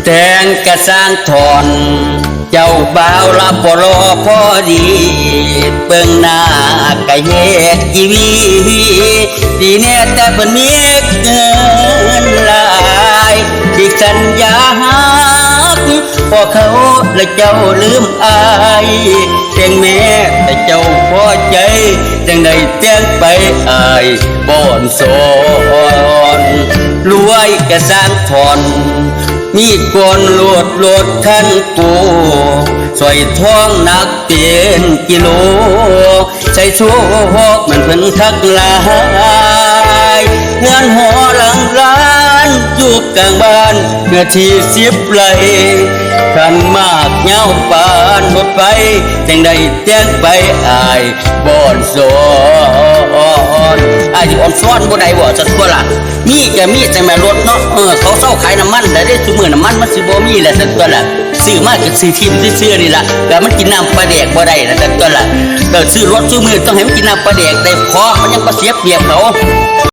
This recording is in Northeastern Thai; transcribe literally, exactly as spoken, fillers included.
แต่งกะสร้างถอน เจ้าบ่าวละบ่หล่อพอดี เบิ่งหน้ากะเฮ็ดอีหวี ดีแน่แต่เพิ่นมีเงินหลาย ที่สัญญาฮัก พอเขาและเจ้าลืมอาย แต่งแม่แต่เจ้าพอใจ จังได้แต่งไปอายบ่อนสอน รวยกะสร้างถอน มีก้อนโลดโลดคันโก สร้อยทองหนักเป็นกิโล ใส่โชคมันเพิ่นคักหลาย เฮือนหอหลังล้านอยู่กลางบ้าน เนื้อที่สิบไร่ คันมากยาวปานรถไฟ จังได้แต่งไปอายบ่อนสอน อายสิอ่อนซ้อนบ่ได้บ่ จั่งซั่นตัวล่ะ มีก็มีแต่แม่รถเนาะ เออ เขาเซาขายน้ำมันแล้วเด้ ซุมื้อน้ำมันมันสิบ่มีแล้ว จั่งซั่นตัวล่ะ ซื้อมาก็ซื้อถิ่มซื่อๆนี่ล่ะ ก็มันกินน้ำปลาแดกบ่ได้นะ จั่งซั่นตัวล่ะ ก็ซื้อรถซุมื้อต้องให้มันกินน้ำปลาแดกได้ เพราะมันยังบ่เสียเปรียบเขา